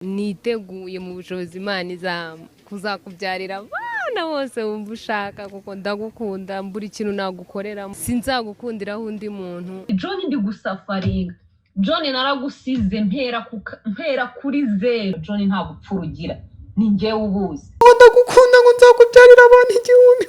Niteguye mu bushobozi Imana izampa kuzakubyarira abana bose wumva ushaka, kuko ndagukunda, mbura ikintu nagukorera, sinzagukundiraho undi muntu. John, ndi gusufferinga. John, naragusize mpera kuri zeru. John, nta bupfura ugira, ni njyewe ubuzi. Ngo ndagukunda, ngo nzakubyarira abana 1000,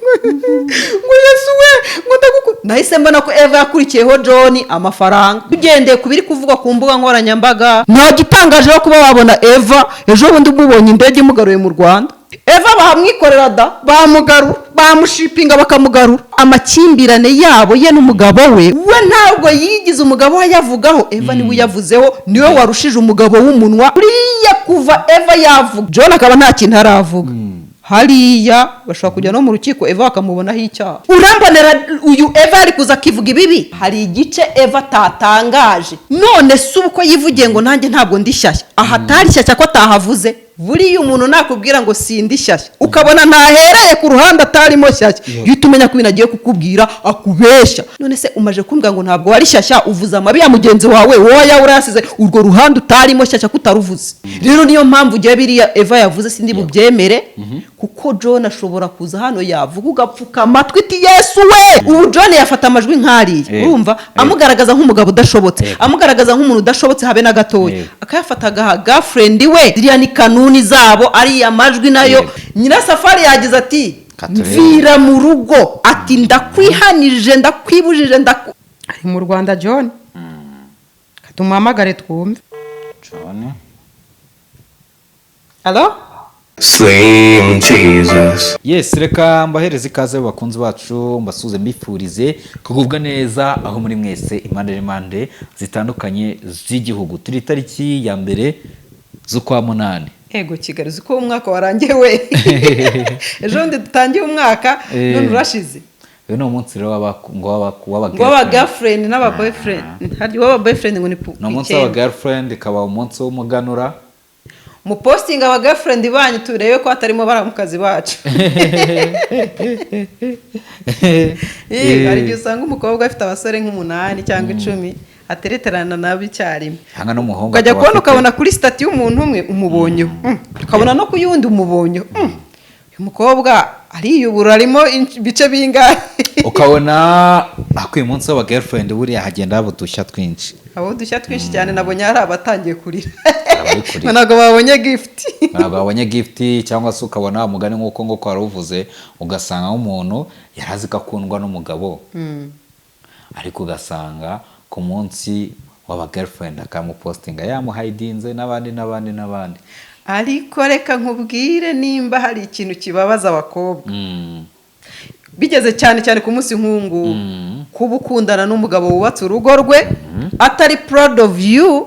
ngo Yesu we, ngo ndagukunda. Nahise mbona ko Eva yakurikiyeho John amafaranga. Ugendeye ku biri kuvugwa ku mbuga nkoranyambaga, nta gitangaje kuba wabona Eva ejo bundi umubonye indege imugaruye mu Rwanda. Eva bahamwikorera da, bamugarura, bamushippinga bakamugarura. Amakimbirane yabo, ye n'umugabo we, we ntabwo yigize umugabo we ayavugaho. Eva niwe uyavuzeho, niwe warushije umugabo w'umunwa. Uriya kuva Eva yavuga, John akaba nta kintu aravuga hariya, bashobora kujya no mu rukiko, Eva bakamubonaho icyaha. Urambonera uyu Eva ari kuza akivuga ibibi. Hari igice Eva atatangaje. None se ubu ko yivugiye ngo nanjye ntabwo ndi shyashya, aha atari shyashya ko atahavuze? Buriya umuntu nakubwira ngo sindi shyashya, ukabona ntahereye ku ruhande atarimo shyashya, uhita umenya ko ibintu agiye kukubwira akubeshya. None se umaje kumbwira ngo ntabwo wari shyashya, uvuze amabi ya mugenzi wawe, wowe ayawe urayasize, urwo ruhande utarimo shyashya ko utaruvuze? Rero niyo mpamvu ugiye biriya Eva yavuze sindi bubyemere, kuko John ashobora kuza hano yavuga ugapfuka amatwi iti "Yesu we!" Ubu John yafata amajwi nk'ariya, urumva, amugaragaza nk'umugabo udashobotse, amugaragaza nk'umuntu udashobotse habe na gatoya, akayafata agaha girlfriend we. Ziriya ni kanuni zabo, ariya majwi nayo. Nyirasafari yagize ati Katurebe. "Mvira mu rugo," ati "Ndakwihanije, ndakwibujije, ndaku" Ari mu Rwanda John, tumuhamagare twumve. John. Alo? Slim Jesus. Yes, reka mbahereze ikaze bakunzi bacu, mbasuze, mbifurize kugubwa neza aho muri mwese, impande n'impande zitandukanye z'igihugu. Turi itariki ya 1 z'ukwa munani. Ego Kigali, uzi ko umwaka warangiye we? Ejo bundi dutangiye umwaka, none urashize. Uyu ni umunsi rero ngo w'aba ngo w'aba girlfriend. Girlfriend n'aba boyfriend. Hari uw'aba boyfriend ngo ni ku Ni umunsi 9. w'aba girlfriend, ikaba umunsi w'umuganura. Mupostinga aba girlfriend banyu, turebe ko hatarimo baramukazi bacu. Hari igihe usanga umukobwa afite abasore nk'umunani cyangwa 10 atereterana nabo icyarimwe, cyangwa n'umuhungu ukajya akaba kubona ukabona kuri status y'umuntu umwe umubonyeho, ukabona no ku yundi umubonyeho. Uyu mukobwa ariyubura, arimo ibice bingahe? Ukabona ako uyu munsi w'aba girlfriend buriya hagenda haba udushya twinshi. Abo udushya twinshi cyane. Nabonye hari abatangiye kurira. Abari kurira. Ntabwo babonye gift. Ntabwo babonye gift, cyangwa se ukabona umugani nk'uko nguko wari uvuze, ugasanga nk'umuntu yari azi ko akundwa n'umugabo, ariko ugasanga ku munsi w'aba girlfriend akamupostinga yamuhidinze n'abandi n'abandi n'abandi. Ariko reka nkubwire, nimba hari ikintu kibabaza abakobwa bigeze cyane cyane ku munsi nk'ubu, kuba ukundana n'umugabo wubatse urugo rwe, atari proud of you,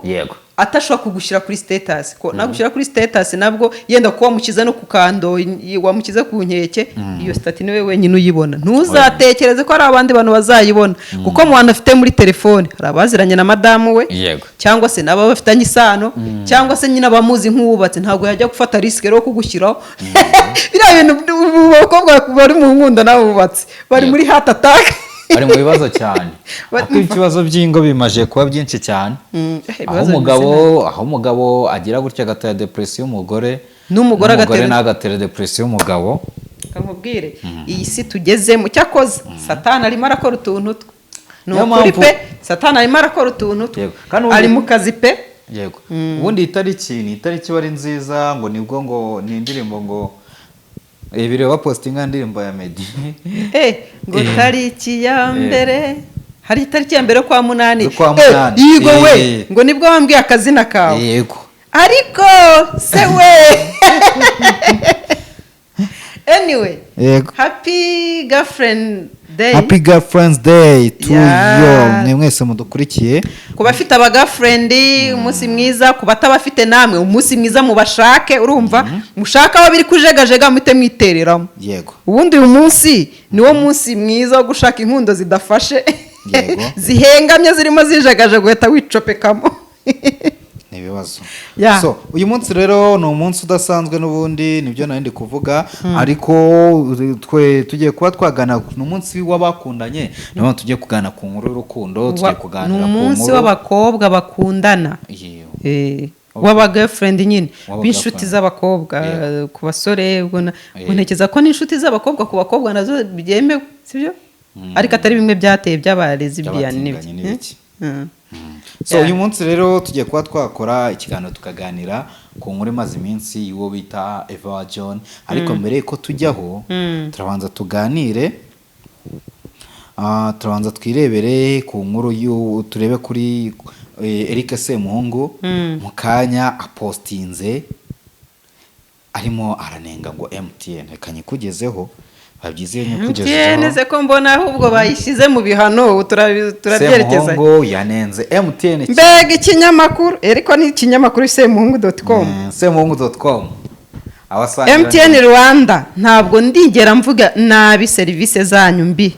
atashobora kugushyira kuri status, ko nagushyira kuri status nabwo yenda kuba wamushyize no ku kando, wamushyize ku nkeke, iyo status niwe wenyine uyibona. Ntuzatekereze ko hari abandi bantu bazayibona, kuko mu bantu afite muri telefone hari abaziranye na madamu we, cyangwa se n'aba bafitanye isano, cyangwa se nyine abamuzi nk'uwubatse. Ntabwo yajya gufata risk rero kugushyiraho biriya bintu. Ubu abakobwa bari mu nkunda n'abubatse bari muri heart attack. Bari mu bibazo cyane. Kuko ibibazo by'ingo bimaze kuba byinshi cyane, aho ibibazo umugabo bimeze aho umugabo agira gutya agatera depression y'umugore, N'umugore n'umugore nawe agatera depression y'umugabo. Reka nkubwire, iyi si tugezemo, cyakoze Satani arimo arakora utuntu twe, ni Niyo ukuri mpamvu- pe. Satani arimo arakora utuntu twe. Yego. Kandi ubundi- Ari mu kazi pe. Yego, ubundi iyi tariki ni itariki iba ari nziza, ngo nibwo ngo ni indirimbo ngo bireba bapostinga indirimbo ya Meddy. Ngo tariki ya mbere, hari itariki ya mbere kwa munani. Z'ukwa munani. Yigo we, ngo nibwo wambwiye akazina kawe. Yego. Ariko se we, anyway, happy girlfriend day. Happy Girlfriends Day to you, mwe mwese mudukurikiye. Ku bafite abagirlfriend, umunsi mwiza. Ku batabafite namwe, umunsi mwiza, mubashake. Urumva, mushake aho biri kujegajega, muhite mwitereramo. Ubundi uyu munsi niwo munsi mwiza wo gushaka inkundo zidafashe, zihengamye, zirimo zijegajega, ugahita wicopekamo. Ni ibibazo. So uyu munsi rero ni umunsi udasanzwe n'ubundi, nibyo nari ndi kuvuga, ariko twe tugiye kuba twagana, ni umunsi w'abakundanye, niyo mpamvu tugiye kuganira ku nkuru y'urukundo, tugiye kuganira Ni ku umunsi nkuru w'abakobwa bakundana. Yewe. W'aba girlfriend nyine, W'aba b'inshuti girlfriend. z'abakobwa ku basore. Ubwo ubwo ntekereza ko n'inshuti z'abakobwa ku bakobwa nazo byemewe, sibyo? Ariko atari bimwe byateye by'aba lesbian. By'abatinganyi n'ibiki. n'ibiki. So Yeah. uyu munsi rero tugiye kuba twakora ikiganiro, tukaganira ku nkuru imaze iminsi y'uwo bita Eva wa John. Ariko mbere yuko tujyaho, turabanza tuganire, turabanza twirebere ku nkuru turebe kuri Eric Semuhungu. Mu kanya apostinze arimo aranenga ngo MTN. Reka nyikugezeho, babyize iyo nyikugezeho. MTN se ko mbona ahubwo bayishyize mu bihano? Ubu turabyerekeza. Semuhungu yanenze MTN. Mbega ikinyamakuru! Ariko ni ikinyamakuru semuhungu.com. Semuhungu.com abasangira. MTN Rwanda, ntabwo ndigera mvuga nabi serivisi zanyu mbi,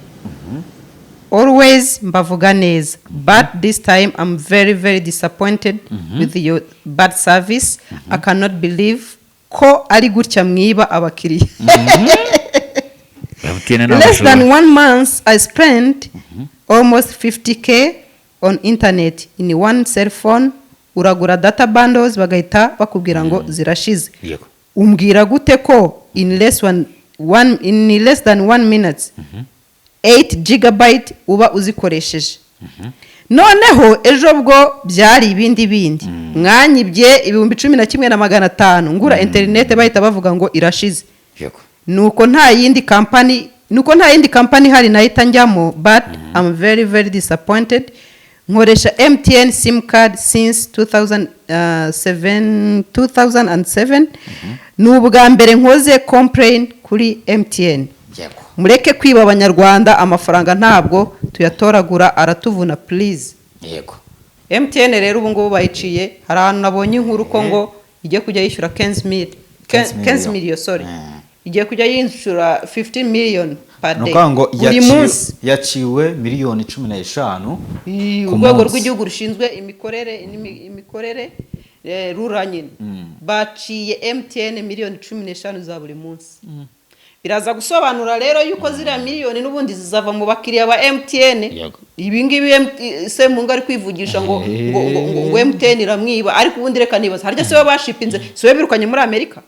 always mbavuga neza, but this time I'm very very disappointed with your bad service. I cannot believe ko ari gutya mwiba abakiriya. MTN. Less than one month I spent almost 50K on internet in one cell phone. Uragura data bundles bagahita bakubwira ngo zirashize. Umbwira gute ko in less than one minute 8 gigabyte uba uzikoresheje? Noneho ejo bwo byari ibindi bindi, mwanyibye 11,500 ngura interinete, bahita bavuga ngo irashize. Nuko nta yindi kampani ihari nahita njyamo, but I'm very very disappointed. Nkoresha MTN sim card since 2007, 2007. Ni ubwa mbere nkoze complain kuri MTN. Mureke kwiba Abanyarwanda amafaranga, ntabwo tuyatoragura, aratuvuna, please. MTN rero ubu ngubu bayiciye. Hari ahantu nabonye inkuru ko ngo igiye kujya yishyura 15 mil, 15 15 million, sorry, igiye kujya yishyura 15 million per Ni day, ukuvuga ngo buri munsi. Yaciwe miliyoni 15 ku Urwego munsi. rw'Igihugu rushinzwe imikorere imikorere, RURA nyine, baciye MTN miliyoni 15 za buri munsi. Biraza gusobanura rero yuko ziriya miliyoni n'ubundi zizava mu bakiriya ba MTN. Ibi ngibi Semungu ari kwivugisha ngo MTN iramwiba, ariko ubundi reka nibaza, harya se we bashipinze, si we birukanye muri Amerika?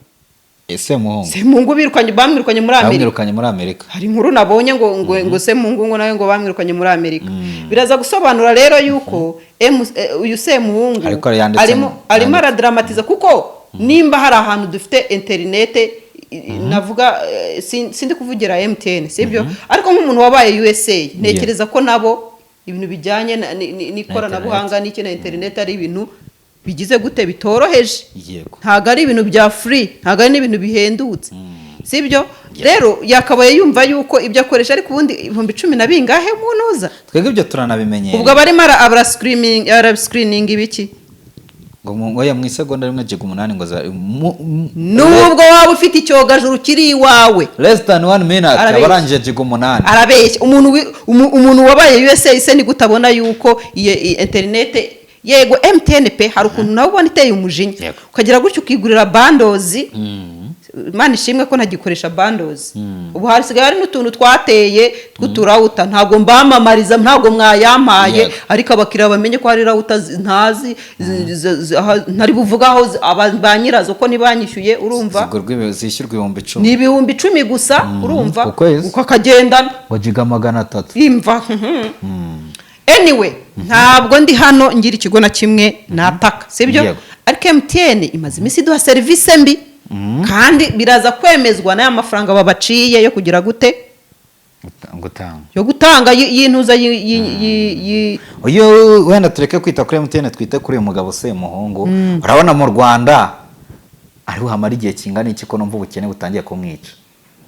Ese Muhungu? Semungu birukanye, bamwirukanye muri Amerika. Bamwirukanye muri Amerika. Hari inkuru nabonye ngo Semuhungu ngo nawe ngo bamwirukanye muri Amerika. Biraza gusobanura rero yuko uyu Semuhungu Ariko yanditse arimo aradramatisa, kuko nimba hari ahantu dufite interinete navuga, sindi kuvugira MTN, sibyo? Ariko nk'umuntu wabaye USA, ntekereza ko nabo ibintu bijyanye n'ikoranabuhanga n'iki na interinete ari ibintu bigize gute, bitoroheje. Ntabwo ari ibintu bya free, ntabwo ari n'ibintu bihendutse, sibyo? Rero yakabaye yumva yuko ibyo akoresha, ariko ubundi ibihumbi cumi na bingahe munoza? Twebwe ibyo turanabimenyereye. Ubwo abarimo ara screening ibiki? Ngo oya, mu isegonda rimwe giga 8 ngo za Nubwo waba ufite icyogajuru kiri iwawe. Less than one minute. Arabeshya. Abarangije giga 8. Arabeshya. Umuntu wabaye USA se ni gute abona yuko iyo interinete? Yego, MTN pe, hari ukuntu nawe ubona iteye umujinya, ukagira gutyo ukigurira bundles. Imana ishimwe ko ntagikoresha bundles. Ubu hasigaye hari n'utuntu twateye tw'utu router. Ntabwo mbamamariza, ntabwo mwayampaye, ariko abakiriya bamenye ko hari router ntazi ntari buvugaho ba nyirazo ko ntibanyishyuye, urumva? Zishyurwa 10,000. Ni 10,000 gusa, urumva? Ku kwezi. Uko akagendana Ngo giga 300. Imva. Anyway, ntabwo ndi hano ngira ikigo na kimwe nataka, sibyo? Yego. Ariko MTN imaze iminsi iduha serivisi mbi, kandi biraza kwemezwa n'aya mafaranga babaciye yo kugira gute? Gutanga. Yo gutanga y'intuza Uyu wenda tureke kwita kuri MTN, twite kuri uyu mugabo Semuhungu. Urabona mu Rwanda ariho hamara igihe kingana iki, ko numva ubukene butangiye kumwica?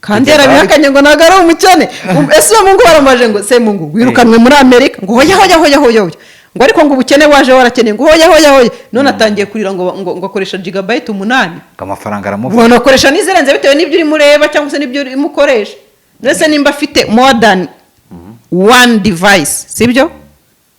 Kandi Kugeza yarabihakanye ngo ntabwo ari umukene. Ese uwo mungu baramaje ngo Semungu wirukanwe muri Amerika, ngo hoya hoya hoya hoya hoya, ngo ariko ngo ubukene waje warakeneye, ngo hoya hoya hoya, none atangiye kurira ngo akoresha gigabyte 8. Ngo amafaranga aramuva. Ubona akoresha n'izirenze bitewe n'ibyo urimo ureba cyangwa se n'ibyo urimo ukoresha. Ndetse nimba afite more than one device, sibyo?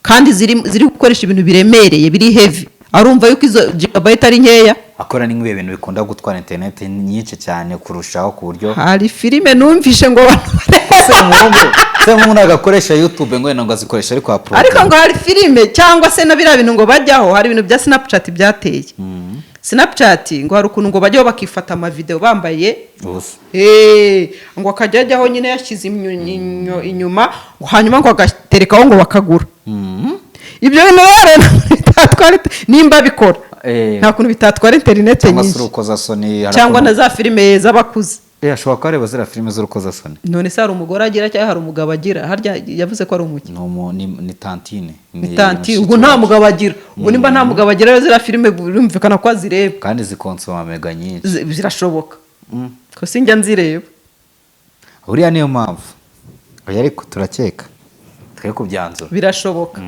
Kandi ziri gukoresha ibintu biremereye, biri heavy, arumva yuko izo gigabyte ari nkeya. Akora ni nk'ibi bintu bikunda gutwara interineti nyinshi cyane kurushaho, ku buryo Hari filime numvishe ngo abantu bareba. Semuhungu ntabwo akoresha YouTube, ngo wenda ngo azikoresha ariko upload. Ariko ngo hari filime cyangwa se na biriya bintu ngo bajyaho, hari ibintu bya Snapchat byateye. Snapchat ngo hari ukuntu ngo bajyaho bakifata amavideo bambaye Ubusa. Ngo akajya ajyaho nyine yashyize inyuma, ngo hanyuma ngo agaterekaho ngo bakagura. Ibyo bintu rero bitatwara, nimba bikora, nta kuntu bitatwara interineti Cyangwa se nyinshi. urukozasoni hari Cyangwa na ukuntu- za filime z'abakuze. Ashobora kuba areba ziriya filime z'urukozasoni. None se hari umugore agira cyangwa hari umugabo agira? Harya yavuze ko ari umuki? Ni tantine. Ni tanti. Mushiki Ubwo nta wacu. mugabo agira. Ubwo nimba nta mugabo agira rero, ziriya filime birumvikana ko azireba. Kandi zikonsoma mega nyinshi. Zirashoboka ko sinjya nzireba. Buriya niyo mpamvu. Oya, ariko turakeka, twe kubyanzura. Birashoboka.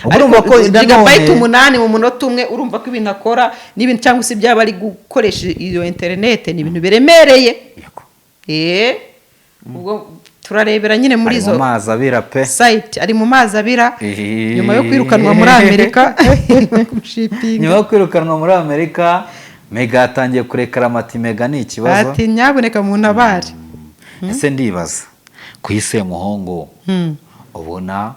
Ubwo urumva ko Gigabyte nanone- 8 mu munota umwe, urumva ko ibintu akora n'ibintu cyangwa se ibyaba ari gukoresha iyo interinete ni ibintu biremereye. Yego. Ubwo turarebera nyine muri Ari izo mu mazi abira pe. site, ari mu mazi abira nyuma yo kwirukanwa muri Amerika, kumushipinga. Nyuma yo kwirukanwa muri Amerika, Mega yatangiye kurekara amati mega ni ikibazo. Ati: "Nyabuneka mu ntabare." Ese ndibaza ku isi, muhungu ubona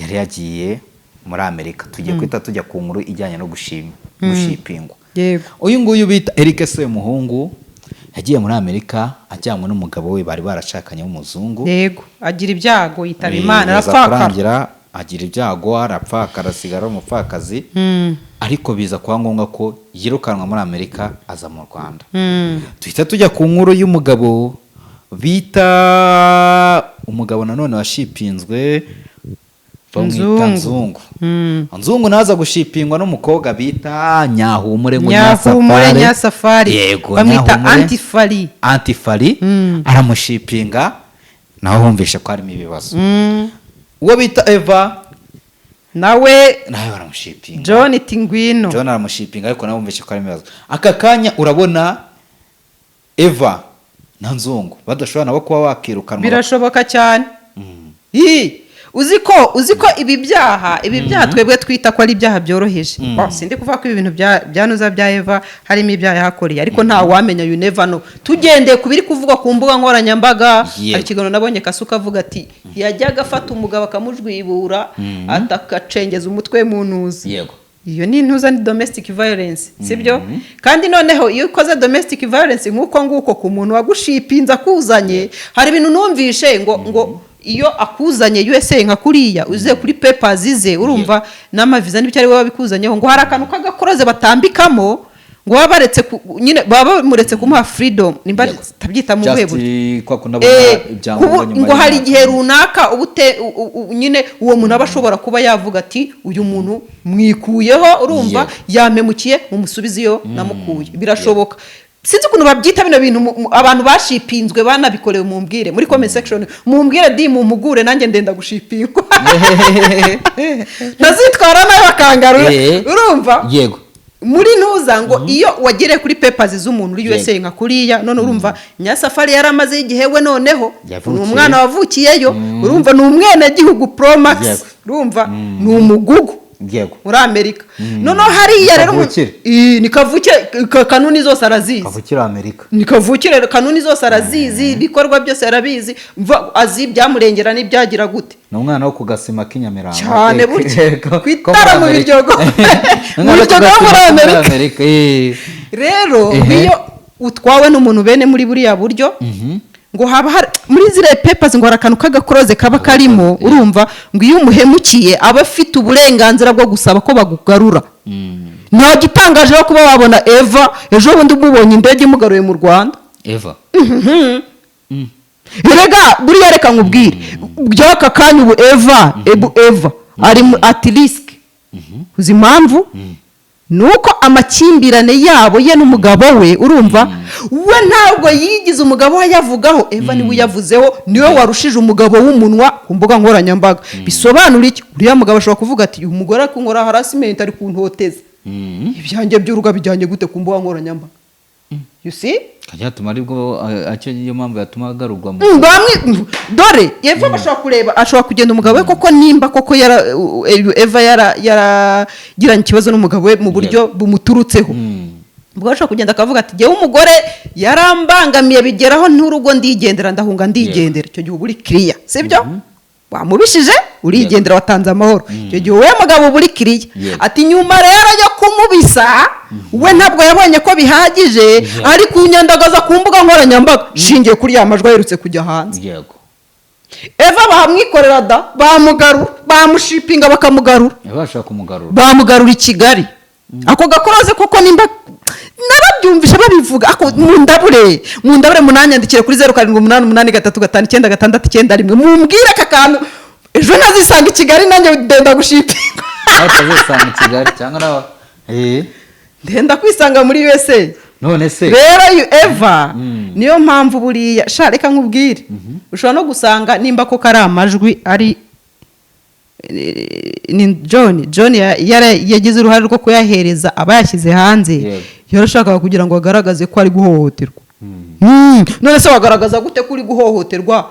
yari yagiye muri Amerika, tugiye guhita tujya ku nkuru ijyanye no gushima gushipingwa. Uyu nguyu bita Eric Semuhungu yagiye muri Amerika ajyanywe n'umugabo we bari barashakanye w'umuzungu. Yego, agira ibyago yitaba Imana, Biza arapfakara. kurangira agira ibyago, arapfakara, asigara ari umupfakazi, ariko biza kuba ngombwa ko yirukanwa muri Amerika aza mu Rwanda. Duhita tujya ku nkuru y'umugabo bita, umugabo nanone washipinzwe, bamwita Nzungu. Nzungu. Nzungu naza gushipingwa n'umukobwa bita Nyahumure, ngo Nyahumure. Nyasafari. Nyasafari. Yego. Bamwita Nyahumure. Antifari. Antifari aramushipinga, nawe wumvishe ko harimo ibibazo. Uwo bita Eva nawe nawe baramushipinga. John Tingwino. John aramushipinga, ariko nawe wumvishe ko harimo ibibazo. Aka kanya urabona Eva na Nzungu badashobora nabo kuba wakirukanwa? Birashoboka cyane. Ii, uzi ko ibi byaha twebwe twita ko ari ibyaha byoroheje. Bon, sindi kuvuga ko ibi bintu bya nuza bya Eva harimo ibyaha yahakoreye, ariko nta wamenya, you never know. Tugendeye ku biri kuvugwa ku mbuga nkoranyambaga, hari ikiganiro nabonye Kasuka avuga ati yajyaga afata umugabo akamujwibura, akacengeza umutwe mu ntuzi. Iyo ni intuza, ni domestic violence, sibyo? Kandi noneho iyo ukoze domestic violence nk'uko nguko ku muntu wagushipinze akuzanye, hari ibintu numvishe ngo iyo akuzanye USA nka kuriya, uze kuri papers ze, urumva, n'amaviza n'ibyo ari we wabikuzanyeho, ngo hari akantu k'agakoroze batambikamo, ngo baba baretse nyine baba bamuretse kumuha freedom, nimba tabyita mu Just buhe buryo. kwa kundi abona ibyangombwa nyuma Ngo hari y'imyaka. igihe runaka uba nyine uwo muntu aba ashobora kuba yavuga ati: "Uyu muntu mwikuyeho, urumva, yampemukiye, mumusubize iyo namukuye." Birashoboka. Sinzi ukuntu babyita bino bintu. Abantu bashipinzwe banabikorewe, mumbwire muri comment section, mumbwire di mumpugure, nanjye ndenda gushipingwa, ntazitwara nawe bakangarura. Urumva, muri ntuza ngo iyo wagereye kuri papers z'umuntu uri USA nka kuriya, none urumva Nyasafari yaramaze igihe we, noneho ni Yavukiye. umwana wavukiyeyo, urumva, ni umwenegihugu pro max. Urumva, ni umugugu muri Amerika. Noneho hariya rero Kavukire. Ii, ni kavukire, kanuni zose arazizi. Kavukire Amerika. Ni kavukire, kanuni zose arazizi, ibikorwa byose arabizi. Mva, azi ibyamurengera n'ibyagira gute. Ni umwana wo ku gasima k'inyamirambo. Cyane, burya. Ko Ku itara muri mu Amerika. Biryogo. Ni Mu umwana wo ku Biryogo ho gasima muri ko muri Amerika. Amerika. Rero iyo utwawe n'umuntu bene muri buriya buryo, ngo haba hari muri ziriya papers, ngo hari akantu k'agakoroze kaba karimo, urumva, ngo iyo umuhemukiye aba afite uburenganzira bwo gusaba ko bagugarura. Nta gitangaje rero kuba wabona Eva ejo bundi umubonye indege imugaruye mu Rwanda. Eva. Erega buriya reka nkubwire, by'aka kanya ubu Eva, Eva ari at risk. Uzi impamvu? Ni uko amakimbirane yabo, ye n'umugabo we, urumva, we ntabwo yigize umugabo we ayavugaho. Eva niwe uyavuzeho, niwe warushije umugabo w'umunwa ku mbuga nkoranyambaga. Bisobanura iki? Uriya mugabo ashobora kuvuga ati: "Uyu mugore ari kunkora harassment, ari kuntoteza, ibyanjye by'urugo bijyanye gute ku mbuga nkoranyambaga?" You see? Byatuma aribwo acyo niyo mpamvu yatuma agarurwa mu Bamwe dore Eva bashobora kureba, ashobora kugenda umugabo we koko, nimba koko yara Eva yaragiranye ikibazo n'umugabo we mu buryo bumuturutseho, ubwo ashobora kugenda akavuga ati: "Jyewe umugore yarambangamiye, bigeraho nturugo, ndigendera, ndahunga, ndigendera." Icyo gihe uba uri kiriya, sibyo? Wamubishije, urigendera, watanze amahoro. Icyo gihe wowe mugabo uba uri kiriya. Ati nyuma rero yo kumubisa, we ntabwo yabonye ko bihagije, ari kunyandagaza ku mbuga nkoranyambaga, shingiye kuri ya majwi aherutse kujya hanze. Eva bahamwikorera da, bamugarura, bamushipinga, bakamugarura. Bashaka kumugarura. Bamugarura i Kigali. Ako gakoroze koko, nimba narabyumvishe babivuga, ako mundabure, mundabure, munanyandikire kuri 0788359691, mumbwire aka kantu. Ejo ntazisanga i Kigali nanjye ndenda gushipinga. Nawe utazisanga i Kigali cyangwa nawe Ndenda kwisanga muri USA. None se Rero uyu Eva, niyo mpamvu buriya sha, reka nkubwire, ushobora no gusanga nimba koko ari amajwi ari ni John yagize uruhare rwo kuyahereza abayashyize hanze. Yarashakaga kugira ngo agaragaze ko ari guhohoterwa. None se wagaragaza gute ko uri guhohoterwa,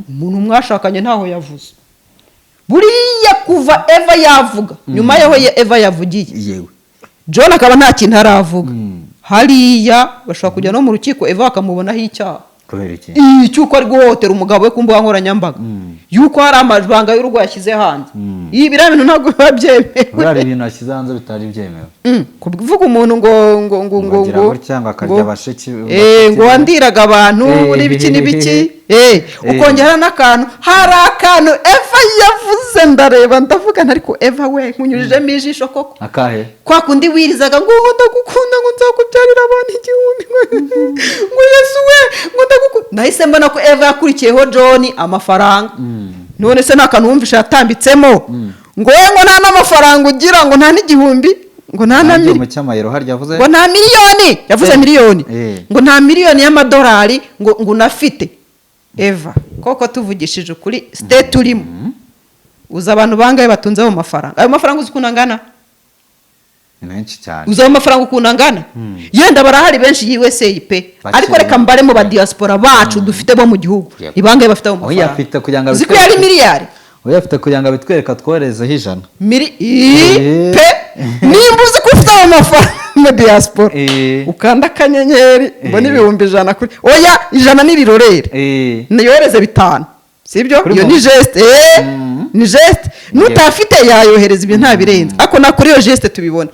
umuntu mwashakanye ntaho yavuze? Buriya kuva Eva yavuga, nyuma y'aho Eva yavugiye, John akaba nta kintu aravuga, hariya bashobora kujya no mu rukiko, Eva bakamubonaho icyaha. Kubera iki? Ii, cy'uko ari guhohotera umugabo we ku mbuga nkoranyambaga, yuko hari amabanga y'urugo yashyize hanze. Ibi biriya bintu ntabwo biba byemewe. Buriya hari ibintu yashyize hanze bitari byemewe. Kuvuga umuntu ngo ngo ngo ngo Ngo agira ngo gutya, ngo akarya ngo bashiki. Wandiraga abantu n'ibiki n'ibiki, ukongera n'akantu, hari akantu Eva yavuze, ndareba ndavuga nti: "Ariko Eva we, nkunyujijemo ijisho koko." Akahe? Kwa kundi wirizaga ngo ndagukunda, ngo nzakubyarira abana 1000, ngo Yesu we, ngo ndagukunda, nahise mbona ko Eva yakurikiyeho John amafaranga. None se nta kantu wumvishe yatambitsemo ngo we, ngo nta n'amafaranga ugira, ngo nta n'igihumbi, ngo nta na Nta mu cy'amayero harya yavuze? Ngo nta miliyoni yavuze, miliyoni, ngo nta miliyoni y'amadolari ngo unafite. Eva koko, tuvugishije ukuri, state turimo, uzi abantu bangahe batunze ayo mafaranga? Ayo mafaranga uzi ukuntu angana? Ni menshi cyane. Uzi ayo mafaranga ukuntu angana? Yenda barahari benshi USA pe, Bakiri. ariko reka mbare mu ba diaspora bacu dufite bo mu gihugu, ni bangahe bafite ayo Oya, mafaranga? afite kugira ngo Uzi ko yari miliyari? Oya, afite kugira ngo abitwereke, atwoherezeho 100. Pe, nimba uzi ko ufite ayo mafaranga mu diaspora, ukanda akanyenyeri, mbona 100,000 kuri, oya, 100 n'irirorere, niyohereze 5, sibyo? Kuri Iyo momo. ni geste, ni geste. N'utafite yayohereza, ibyo ntabirenze, ariko na kuri iyo geste tubibona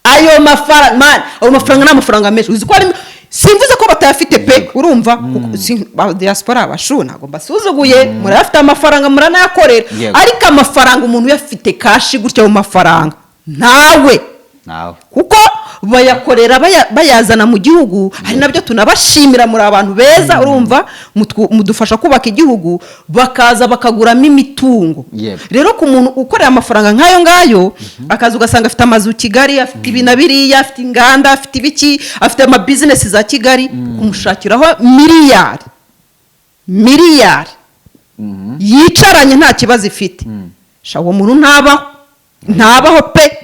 ayo mafaranga. Man, ayo mafaranga ni amafaranga menshi. Uzi ko harimo, simvuze ko batayafite pe, urumva? Kuko ba diaspora bashu, ntabwo mbasuzuguye, murayafite amafaranga, muranayakorera. Ariko amafaranga, umuntu uyafite cash gutya mu mafaranga, ntawe. Nawe. Kuko bayakorera bayazana mu gihugu, hari nabyo tunabashimira, muri abantu beza, urumva, mudufasha kubaka igihugu, bakaza bakaguramo imitungo. Rero ku muntu ukorera amafaranga nk'ayo ngayo, akaza ugasanga afite amazu Kigali, afite ibi na biriya, afite inganda, afite ibiki, afite amabizinesi za Kigali, kumushakiraho miliyari, miliyari yicaranye nta kibazo ifite, sha, uwo muntu ntabaho, ntabaho pe.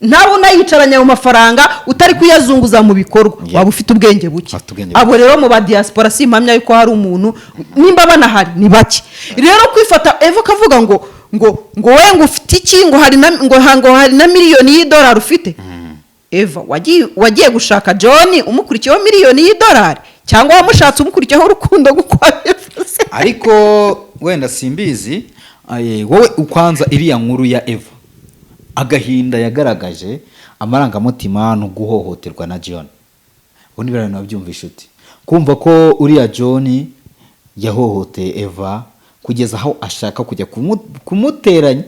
Ntawe unayicaranye ayo mafaranga utari kuyazunguza mu bikorwa, waba ufite ubwenge buke. Afite ubwenge buke. Abo rero mu ba diaspora simpamya yuko hari umuntu, nimba banahari ni bake. Rero kwifata Eva akavuga ngo we ngo ufite iki, ngo hari na ngo hari na miliyoni y'idolari ufite, Eva, wagiye gushaka John umukurikiyeho miliyoni y'idolari, cyangwa wamushatse umukurikiyeho urukundo nk'uko wabivuze? Ariko wenda simbizi, wowe ukwanza iriya nkuru ya Eva, agahinda yagaragaje, amarangamutima no guhohoterwa na John, ubundi biriya bintu wabyumvishe uti kumva ko uriya John yahohoteye Eva kugeza aho ashaka kujya kumuteranya,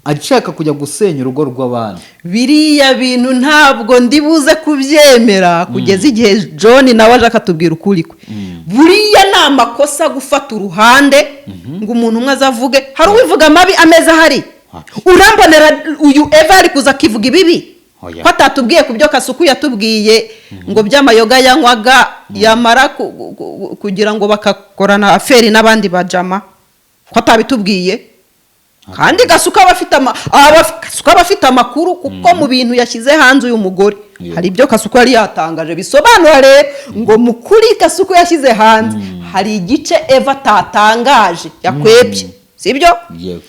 ashaka kujya gusenya urugo rw'abandi? Biriya bintu ntabwo ndi buze kubyemera kugeza igihe John nawe aje akatubwira ukuri kwe. Buriya ni amakosa gufata uruhande ngo umuntu umwe azavuge. Hari uwivuga amabi ameza ahari? Urambonera uyu Eva ari kuza akivuga ibibi? Oya. Ko atatubwiye ku byo Kasuku yatubwiye ngo by'amayoga yanywaga, yamara kugira ngo bakakorana affaire n'abandi bajama, ko atabitubwiye? Kandi Kasuku aba afite amakuru, kuko mu bintu yashyize hanze uyu mugore, hari ibyo Kasuku yari yatangaje. Bisobanura rero ngo mu kuri Kasuku yashyize hanze hari igice Eva atatangaje, yakwebye, sibyo? Yego.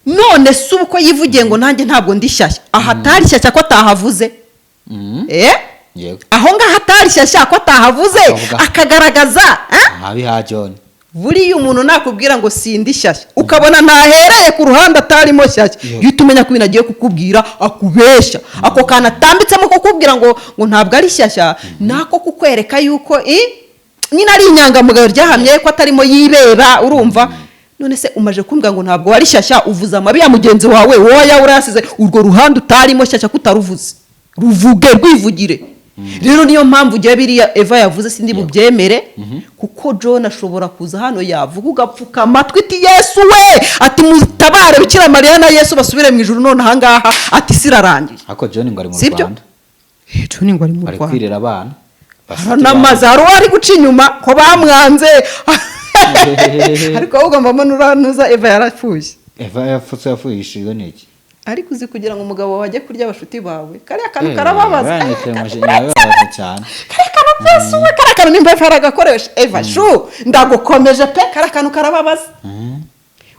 None se ubu ko yivugiye ngo nanjye ntabwo ndi shyashya, aha atari shyashya ko atahavuze? Yego. Aho ngaho atari shyashya ko atahavuze? Akavuga. Akagaragaza, eh? Ahabi ha John. Buriya umuntu nakubwira ngo sindi shyashya, ukabona ntahereye ku ruhande atarimo shyashya, uhita umenya ko ibintu agiye kukubwira akubeshya. Ako kantu atambitsemo kukubwira ngo ntabwo ari shyashya, nako kukwereka yuko nyine ari inyangamugayo ryahamye ko atarimo yibera. Urumva, none se umaje kumbwira ngo ntabwo wari shyashya, uvuze amabi ya mugenzi wawe, wowe urayasize. Urwo ruhande utarimo shyashya kutaruvuze, ruvuge, rwivugire. Rero niyo mpamvu ugiye biriya Eva yavuze sindi bubyemere, kuko John ashobora kuza hano yavuga ugapfuka amatwi, ati: "Yesu we!" Ati: "Mutabare, Bikira Mariya na Yesu basubire mu ijuru none ahangaha." Ati: "Isi irarangiye." Ariko John ngo ari mu Sibyo? Rwanda. John ngo ari mu Ari Rwanda. kwirera abana. Haranamaze, hari uwo ari guca inyuma ko bamwanze, ariko ahubwo mbona uranuza Eva yarapfuye. Eva yapfutse, yapfushijwe n'iki? Ariko uzi kugira ngo umugabo wawe ajye kurya abashuti bawe, kariya kantu karababaza. Birababaza cyane. Kariya kantu byose uwe, kariya kantu nimba Eva yaragakoresha, Eva shu, ndagukomeje pe, kariya kantu karababaza.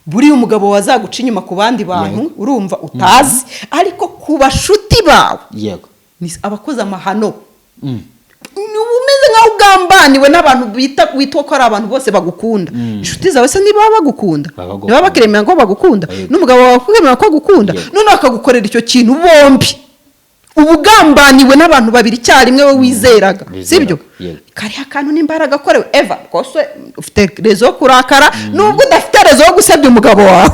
Buriya umugabo wazaguca inyuma ku bandi bantu, urumva, utazi, ariko ku bashuti bawe ni abakoze amahano. Uba umeze nk'aho ugambaniwe n'abantu bita witwa ko ari abantu bose bagukunda. Inshuti zawe se niba bagukunda, Baba bagukunda. niba bakiremera ko bagukunda, n'umugabo wawe akemera ko agukunda, noneho akagukorera icyo kintu, bombi uba ugambaniwe n'abantu babiri icyarimwe we wizeraga. Wizeraga, sibyo? Yego. Kariya kantu nimba yaragakorewe Eva, rwose ufite raison yo kurakara, nubwo udafite raison yo gusebya umugabo wawe.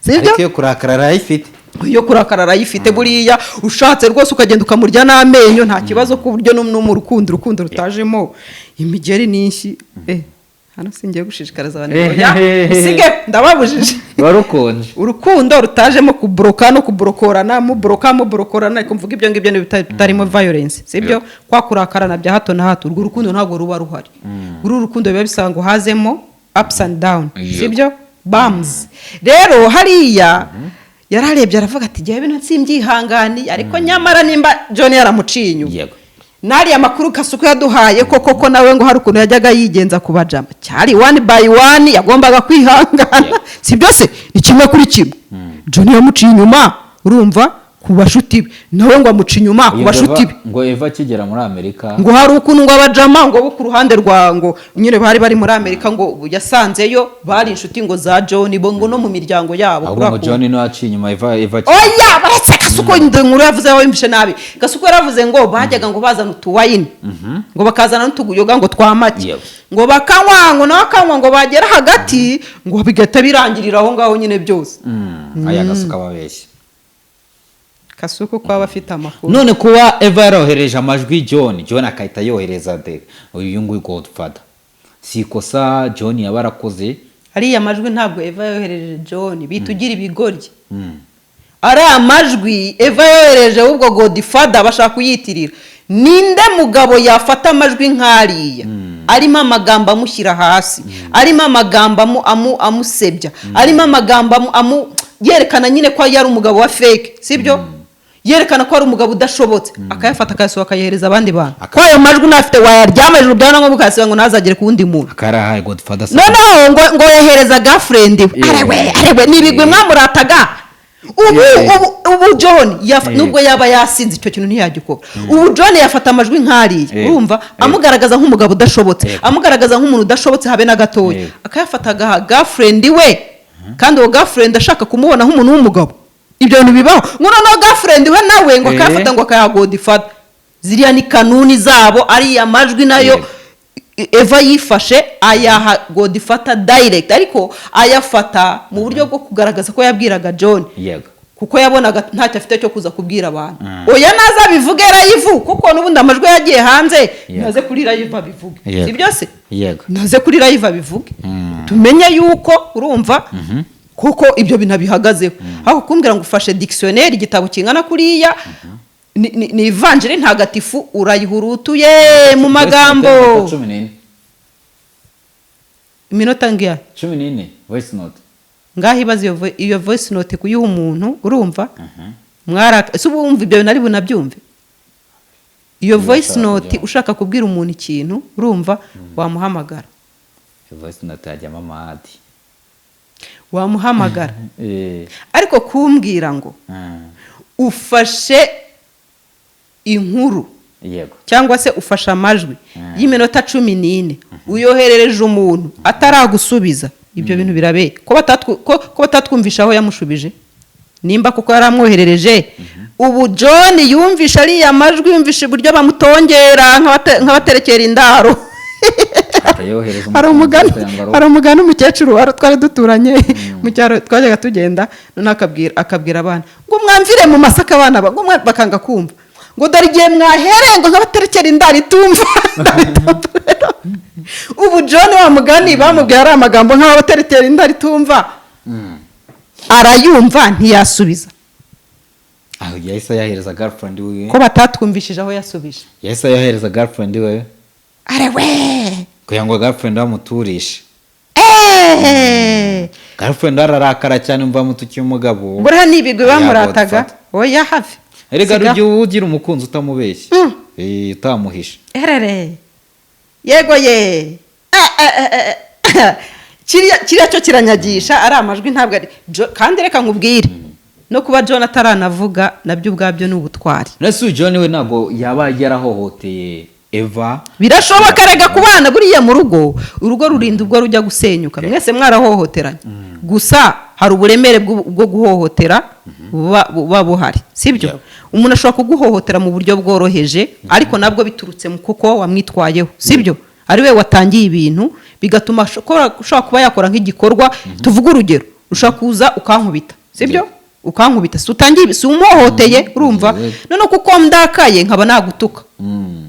Sibyo? Ariko iyo kurakara arayifite. Iyo kurakara arayifite. Buriya ushatse rwose ukagenda ukamurya n'amenyo, nta kibazo, ku buryo no mu rukundo, urukundo rutajemo imigeri n'inshyi, hano singiye gushishikariza abantu, oya, usige ndababujije. Ruba rukonje. Urukundo rutajemo kuboroka no kuborokorana, muboroka muborokorana, ariko mvuga ibyo ngibyo bitarimo violence, sibyo? Kwa kurakarana bya hato na hato, urwo rukundo ntabwo ruba ruhari. Uru rukundo biba bisaba ngo hazemo ups and down, sibyo? Bams rero hariya yararebye aravuga ati: "Jyewe bino simbyihanganiye." Ariko nyamara nimba John yaramuciye inyuma, n'ariya makuru Kasuku yaduhaye ko koko nawe ngo hari ukuntu yajyaga yigenza ku bajama, cyari one by one, yagombaga kwihangana. Si byose ni kimwe kuri kimwe. John yamuciye inyuma, urumva, ku bashuti be, nawe ngo amuca inyuma ku Uyu bashuti be. Ngo Eva akigera muri Amerika, Ngo hari ukuntu ngo abajama ngo bo ku ruhande rwa ngo nyine bari bari muri Amerika, ngo yasanzeyo bari inshuti ngo za John, bo ngo no mu miryango yabo. Ahubwo ngo Kuriya John niwe waciye inyuma Eva Oya, baretse Kasuku inkuru yavuze wumvishe nabi. Kasuku yaravuze ngo bajyaga ngo bazana utuwayini, ngo bakazana n'utuyoga ngo twa make, ngo bakanywa, ngo nawe akanywa, ngo bagera hagati ngo bigahita birangirira aho ngaho nyine byose. Aya Gasuku ababeshya. Kasuku ko aba afite amakuru. None kuba Eva yarohereje amajwi John, John akahita yohereza de uyu nguyu Godfather, si ikosa John yaba arakoze? Ariya majwi ntabwo Eva yohereje John, bitugira ibigoryi. Ariya majwi Eva yohereje ahubwo Godfather bashaka kuyitirira. Ninde mugabo yafata amajwi nk'ariya arimo amagambo amushyira hasi, arimo amagambo amusebya, arimo amagambo yerekana nyine ko yari umugabo wa fake, sibyo? Yerekana ko ari umugabo udashobotse, akayafata akayasohoka akayohereza abandi bantu, ko ayo majwi unafite wayaryama hejuru byaba ngombwa ukayasiba ngo ntazagere ku wundi muntu? Akarahaye Godfather. Noneho ngo yohereza girlfriend we. Arewe, arewe, ni ibigwi mwamurataga ubu. Ubu John nubwo yaba yasinze, icyo kintu ntiyagikora. Ubu John yafata amajwi nk'ariya, urumva, amugaragaza nk'umugabo udashobotse, amugaragaza nk'umuntu udashobotse habe na gatoya, akayafata agaha girlfriend we, kandi uwo girlfriend ashaka kumubona nk'umuntu w'umugabo? Ibyo bintu bibaho? Ngo noneho girlfriend we nawe ngo akayafata ngo akayaha Godfather. Ziriya ni kanuni zabo. Ariya majwi nayo Eva yifashe ayaha Godfather direct, ariko ayafata mu buryo bwo kugaragaza ko yabwiraga John, kuko yabonaga ntacyo afite cyo kuza kubwira abantu. Oya, naza abivuge live, kuko n'ubundi amajwi yagiye hanze. Naze kuri live abivuge. Si byose? Yego. Naze kuri live abivuge, tumenye yuko, urumva, kuko ibyo bintu abihagazeho. Aho kumbwira ngo ufashe dictionnaire, igitabo kingana kuriya, ni ivanjiri ntagatifu, urayihurutuye mu magambo. Voice note 14. Iminota ngiya? 14 voice note. Ngaho ibaze iyo voice note kuyiha umuntu, urumva, mwaraka ese ubu wumva ibyo bintu ari bunabyumve? Iyo Niba voice ushaka note, kubyumva. ushaka kubwira umuntu ikintu, urumva, wamuhamagara. Iyo voice note yajyamo amahadi. Wamuhamagara, ariko kumbwira ngo ufashe inkuru cyangwa se ufashe amajwi y'iminota 14. Uyoherereje umuntu ataragusubiza, ibyo bintu birabeye ko batatwumvisha aho yamushubije, nimba kuko yaramwoherereje. Ubu John yumvisha ariya majwi, yumvisha uburyo bamutongera nk'abaterekera indaro. Akayohereza Hari umukunzi umugani kugira ngo arobe. Hari umugani umukecuru wari twari duturanye mu cyaro twajyaga tugenda, noneho akabwira abana ngo mwamvire mu masaka, abana ngo bakanga kumva, ngo dore igihe mwahereye ngo nk'abaterekera indaro itumva, indaro itumva. Rero ubu John, wa mugani bamubwiye ari amagambo nk'abaterekera indaro itumva, arayumva ntiyasubiza. Aho yahise ayahereza girlfriend wiwe. Ko batatwumvishije aho yasubije? Yahise ayohereza girlfriend we Arewe! kugira ngo girlfriend we amuturishe. Eeeeh! Girlfriend ararakara cyane, mva mutukiye umugabo. Buriya ni ibigwi Oya, bamurataga. Godfather. Oya, hafi. Erega Sigaho. ujye ugira umukunzi utamubeshya, utamuhisha. Erere, yego ye. Eh, eh, eh, eh. Kiriya cyo kiranyagisha ari amajwi, ntabwo ari kandi reka nkubwire, no kuba John ataranavuga nabyo ubwabyo ni ubutwari. Nese uyu John we ntabwo yaba yarahohoteye Eva? Birashoboka rega ku bana. Buriya mu rugo, urugo rurinda ubwo rujya gusenyuka mwese mwarahohoteranye. Gusa hari uburemere bwo guhohotera buba buhari, sibyo? Umuntu ashobora kuguhohotera mu buryo bworoheje, ariko nabwo biturutse mu kuko wamwitwayeho, sibyo? Ari we watangiye ibintu, bigatuma ashobora kuba yakora nk'igikorwa. Tuvuge urugero, ushobora kuza ukankubita, sibyo? Ukankubita, si utangiye, si umuhohoteye, urumva? Noneho kuko ndakaye nkaba nagutuka,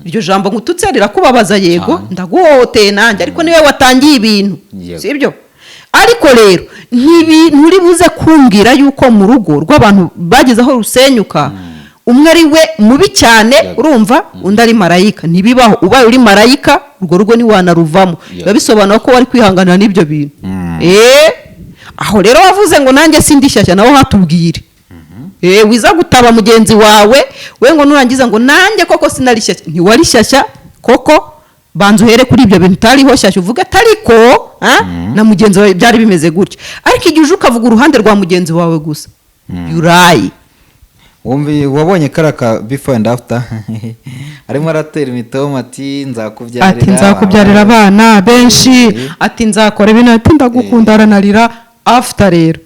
iryo jambo ngututse rirakubabaza, yego. Cyane. Ndaguhohoteye nanjye, ariko niwe watangiye ibintu. Sibyo? Ariko rero nturi buze kumbwira yuko mu rugo rw'abantu bageze aho rusenyuka, umwe ari we mubi cyane, urumva, undi ari marayika. Ntibibaho. Ubaye uri marayika, urwo rugo ntiwanaruvamo. Biba bisobanura ko wari kwihanganira n'ibyo bintu. Aho rero wavuze ngo nanjye sindi shyashya, nawe hatubwire. Wiza gutaba mugenzi wawe we ngo nurangiza ngo nanjye koko sinari shyashya. Ntiwari shyashya koko. Banza uhere kuri ibyo bintu utariho shyashya, uvuge atariko na mugenzi wawe byari bimeze gutya. Ariko igihe uje ukavuga uruhande rwa mugenzi wawe gusa, yurayi. Wumvi wabonye kariya ka before and after, arimo aratera imitoma ati nzakubyarira Ati nzakubyarira abana benshi, ati nzakora ibintu, ati ndagukunda, aranarira. After rero,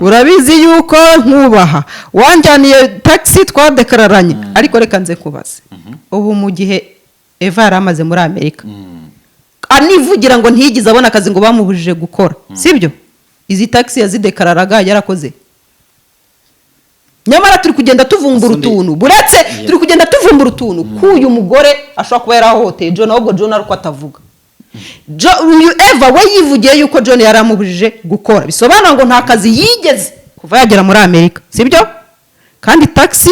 urabizi yuko nkubaha, wanjyaniye taxi twadekararanye. Ariko reka nze kubaze, ubu mu gihe Eva yari amaze muri Amerika, anivugira ngo ntiyigeze abona akazi, ngo bamubujije gukora, sibyo? Izi taxi yazidekararaga yarakoze? Nyamara turi kugenda tuvumbura utuntu, buretse turi kugenda tuvumbura utuntu k'uyu mugore ashobora kuba yarahohoteye John, ahubwo John ari uko atavuga. Uyu Eva we yivugiye yuko John yari amubujije gukora, bisobanura ngo nta kazi yigeze kuva yagera muri Amerika, sibyo? Kandi taxi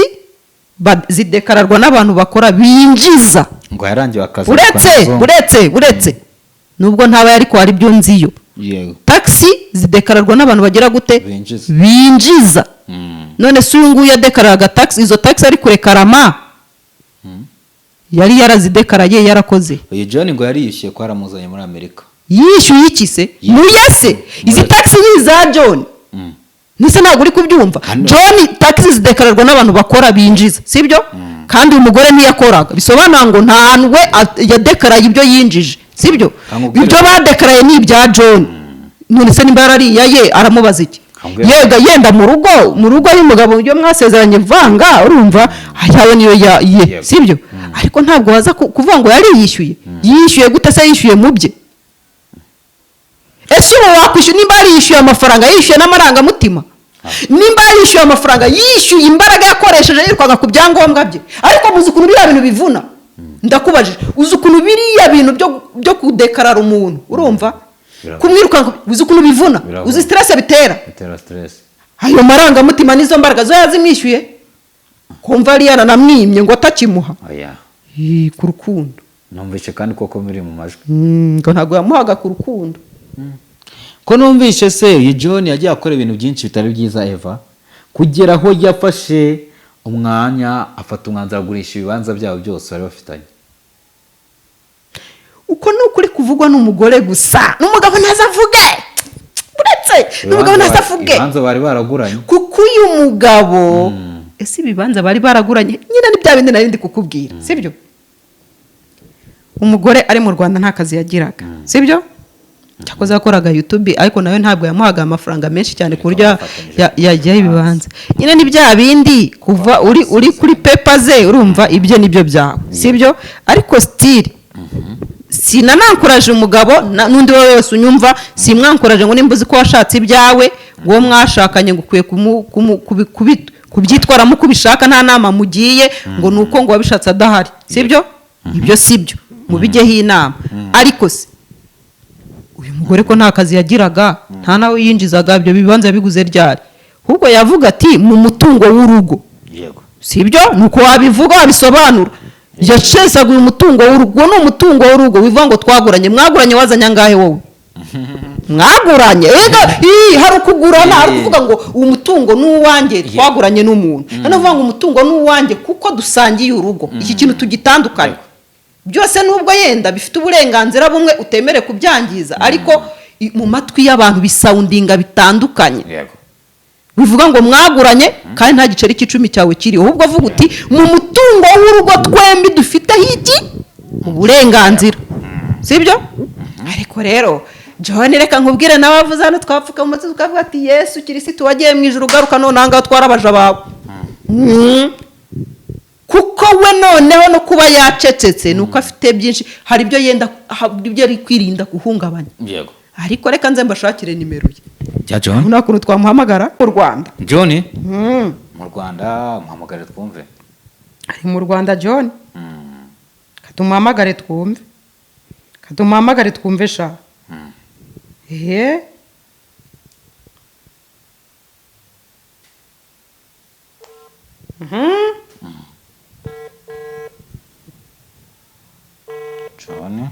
zidekararwa n'abantu bakora binjiza. Ngo yarangiwe akazi Uretse kwa Amazon. Uretse nubwo ntaba yari ko hari ibyo nziyo, taxi zidekararwa n'abantu bagira gute? Binjiza. Binjiza. None se uyu nguyu yadekararaga taxi, izo taxi ari kurekarama yari yarazidekaraye yarakoze? Uyu John ngo yariyishyuye ko yaramuzanye muri Amerika. Yishyuye iki se? Muyese izi taxi ni iza John. Nise ntabwo uri kubyumva? John, taxi zidekararwa n'abantu bakora binjiza, sibyo? Kandi uyu mugore ntiyakoraga, bisobanura ngo nta hantu we yadekaraye ibyo yinjije, sibyo? Kamubwire. Ibyo badekaraye ni ibya John. None se nimba yarariye ye, aramubaza iki? Kamubwire. Yega yenda mu rugo y'umugabo, ibyo mwasezeranye vanga, urumva, ayawe niyo ya ye. Sibyo? Ariko ntabwo waza kuvuga ngo yari yishyuye. Yishyuye gute se? Yishyuye mu bye? Ese ubu wakwishyura nimba yarishyuye amafaranga, yishyuye n'amarangamutima? Nimba yarishyuye amafaranga, yishyuye imbaraga yakoresheje yirukanka ku byangombwa bye. Ariko muzi ukuntu biriya bintu bivuna? Ndakubajije, uzi ukuntu biriya bintu byo kudekarara umuntu, urumva, kumwirukanka, uzi ukuntu bivuna? Biravuna. Uzi stress bitera? Bitera stress. Ayo marangamutima n'izo mbaraga zo yazimwishyuye? Kumva ari yaranamwimye ngo atakimuha. Oya. Ih, ku rukundo. Numvise kandi koko muri mu majwi. Ngo ntabwo yamuhaga ku rukundo. Ko numvise se uyu John yagiye akora ibintu byinshi bitari byiza Eva, kugera aho yafashe umwanya, afata umwanzuro agurisha ibibanza byabo byose bari bafitanye? Uko ni ukuri kuvugwa n'umugore gusa, n'umugabo ntazavuge. Uretse n'umugabo ntazavuge. Ibibanza bari baraguranye. Kuko uyu mugabo, ese ibibanza bari baraguranye nyine ni bya bindi nari ndi kukubwira, sibyo? Umugore ari mu Rwanda nta kazi yagiraga, sibyo? Cyakoze yakoraga YouTube, ariko nawe ntabwo yamuhaga amafaranga menshi cyane ku buryo yajyaho ibibanza. Nyine ni bya bindi kuva uri kuri paper ze, urumva ibyo nibyo byawe, sibyo? Ariko still sinanankuraje umugabo n'undi uwo wese unyumva, simwankuraje ngo nimba uzi ko washatse ibyawe, uwo mwashakanye ngo ukwiye kubyitwaramo uko ubishaka, nta nama mugiye, ngo ni uko ngo wabishatse adahari, sibyo? Ibyo sibyo, mubijyeho inama. Ariko se uyu mugore ko nta kazi yagiraga, nta nawe yinjizaga, ibyo bibanza yabiguze ryari? Ahubwo yavuga ati mu mutungo w'urugo. Sibyo? Nuko wabivuga, wabisobanura. Yacesaguye umutungo w'urugo. Uwo ni umutungo w'urugo. Wivuga ngo twaguranye, mwaguranye wazanye angahe wowe? Mwaguranye ega, ii, hari ukugurana, hari ukuvuga ngo uwo mutungo ni uwanjye, twaguranye n'umuntu. Hano uvuga ngo umutungo ni uwanjye kuko dusangiye urugo. Iki kintu tugitandukanye byose, nubwo yenda bifite uburenganzira bumwe, utemere kubyangiza, ariko mu matwi y'abantu bisoundinga bitandukanye. Bivuga ngo mwaguranye kandi nta giceri cy'icumi cyawe kiriho. Ahubwo avuga uti mu mutungo w'urugo twembi dufiteho iki? Uburenganzira, sibyo? Ariko rero John, reka nkubwire, nawe avuze hano twapfuka mu matwi tukavuga ati Yesu Kirisitu wagiye mu ijuru, ugaruka none aha ngaha twarabaje bawe. Kuko we noneho no kuba yacecetse ni uko afite byinshi, hari ibyo yenda, hari ibyo ari kwirinda guhungabanya. Ariko reka nze mbashakire nimero ye. Cya John? Nta kuntu twamuhamagara mu Rwanda? John mu Rwanda, muhamagare twumve. Ari mu Rwanda John. Katumuhamagare twumve, katumuhamagare twumve sha. Ehe. John.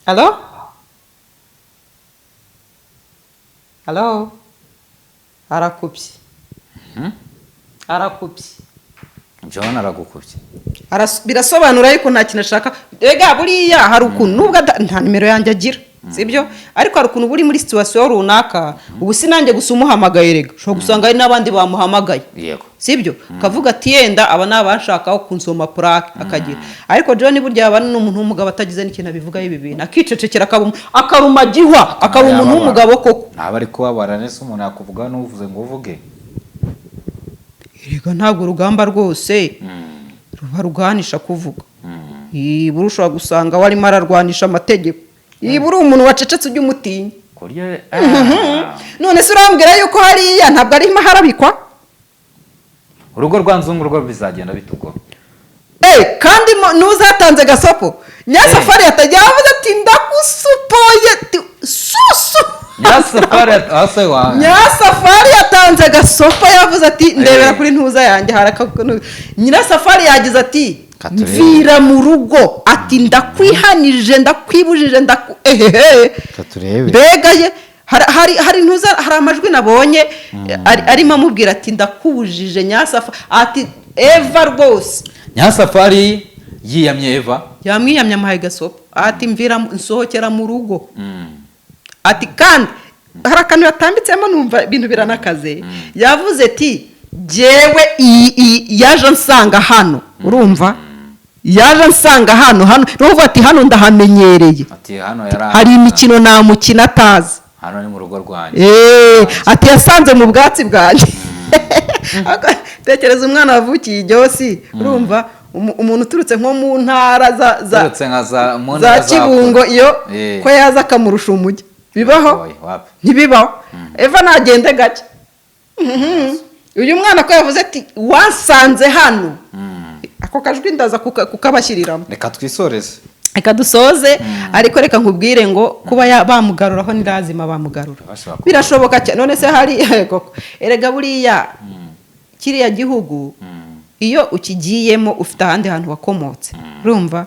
Hello, hello, arakubye, arakubye. John aragukubye. Birasobanura yuko nta kintu ashaka. Rega buriya hari ukuntu nubwo nta nimero yanjye agira, sibyo? Ariko hari ukuntu buri muri situation runaka, ubu si nanjye gusa umuhamagaye, rega ushobora gusanga hari n'abandi bamuhamagaye. Sibyo? Kavuga ati yenda aba ni abanshakaho kunsoma purake akagira. Ariko John burya yaba ni umuntu w'umugabo atagize n'ikintu abivugaho ibi bintu, akicecekera, akaruma gihwa, akaba umuntu w'umugabo koko. Ntaba ari kubabara nese umuntu yakuvuga n'uvuze ngo uvuge. Erega ntabwo urugamba rwose ruba ruganisha kuvuga. Ibura ushobora gusanga warimo ararwanisha amategeko. Niba uri umuntu wacecetse ujya umutinya. Kurya. None se urambwira yuko hariya ntabwo arimo harabikwa? Urugo rwa Nzungu rwo bizagenda bite ubwo? Kandi n'uzatanze gasopo Nyasafari yatajya avuze ati ndagusupoye susu. Nyasafari ase wa Nyasafari yatanze gasopo, yavuze ati ndebera kuri ntuza yanjye haraka. Nyirasafari yagize ati Katurebe. Mvira mu rugo, ati ndakwihanije, ndakwibujije, ndaku ehehe. Katurebe. Mbega ye, hari ntuza, hari amajwi nabonye arimo amubwira ati ndakubujije Nyasafa, ati Eva rwose. Nyasafari yiyamye Eva. Yamwiyamye, amuhaye gasopo, ati mvira nsohokera mu rugo. Ati kandi hari akantu yatambitsemo numva ibintu biranakaze. Yavuze ati jyewe iyi yaje ansanga hano, urumva yaje ansanga hano hano, ni ukuvuga ati hano ndahamenyereye. Ati hano yari Hari imikino namukina atazi. Hano ni mu rugo rwanjye. Ati yasanze mu bwatsi bwanjye. Tekereza umwana wavukiye ijyosi, urumva umuntu uturutse nko mu ntara za Uturutse nka za mu za ntara za Kibungo kure. iyo ko yaza akamurusha umujyi, bibaho? Oya, wapi. Ntibibaho. Eva nagende gake. Uyu mwana ko yavuze ati wasanze hano, ako kajwi ndaza kukabashyiriramo. Reka twisoreze. Reka dusoze, ariko reka nkubwire ngo kuba bamugaruraho ni lazima bamugarura. Bashobora kuba- Birashoboka cyane. None se hari koko, erega buriya kiriya gihugu iyo ukigiyemo ufite ahandi hantu wakomotse, urumva?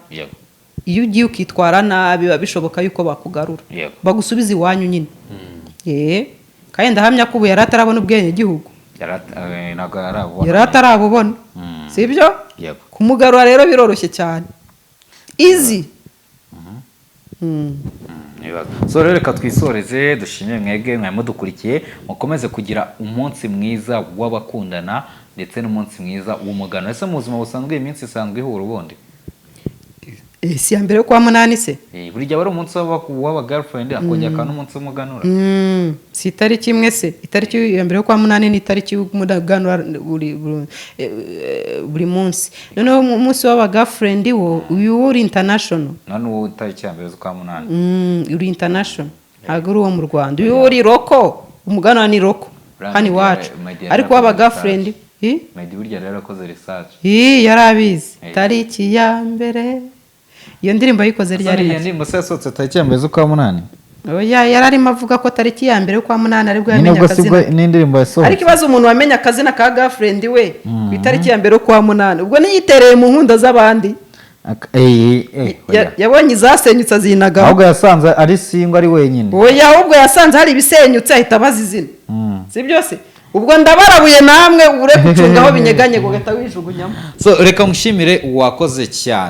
Iyo ugiye ukitwara nabi biba bishoboka yuko bakugarura, bagusubiza iwanyu nyine. Kandi ndahamya ko ubu yari atarabona ubwenegihugu. Ntabwo yarabubona. Yari atarabubona, sibyo? Yego. Kumugarura rero biroroshye cyane, izi. Ibibazo. So rero reka twisoreze, dushimire mwebwe mwari mudukurikiye, mukomeze kugira umunsi mwiza w'abakundana ndetse n'umunsi mwiza w'umugano. Ese mu buzima busanzwe iyi minsi isanzwe ihura ubundi? Si ya mbere yo kwa munani se? Buri gihe aba ari umunsi w'aba girlfriend, akongera akaba n'umunsi w'umuganura. Si itariki imwe se? Itariki ya mbere yo kwa munani ni itariki y'umuganura buri munsi. Noneho umunsi w'aba girlfriend wo, uyu wo uri international. None uwo itariki ya mbere z'ukwa munani. Uri international, ntabwo uri uwo mu Rwanda. Uyu uri local, umuganura ni local Brand hano iwacu. Meddy Ariko yarakoze w'aba girlfriend research. Meddy burya rero yarakoze research. Ih, yari abizi. Tariki ya mbere, iyo ndirimbo yayikoze ryari? Iyo ndirimbo se yasohotse tariki ya mbere z'ukwa munani? Oya, yari arimo avuga ko tariki ya mbere y'ukwa munani aribwo Nyine yamenye ubwo si bwo akazina. n'indirimbo yasohotse. Ariko ibaze umuntu wamenye akazina ka girlfriend we ku itariki ya mbere y'ukwa munani, ubwo niyitereye mu nkunda z'abandi. Oya. Yabonye izasenyutse azinagaho. Ahubwo yasanze ari single, ari wenyine. Oya, ahubwo yasanze hari ibisenyutse ahita abaza izina. Si byose? Ubwo ndabarabuye, namwe ure gucunga aho binyeganyega ugahita wijugunyamo. So reka mushimire, uwakoze cyane.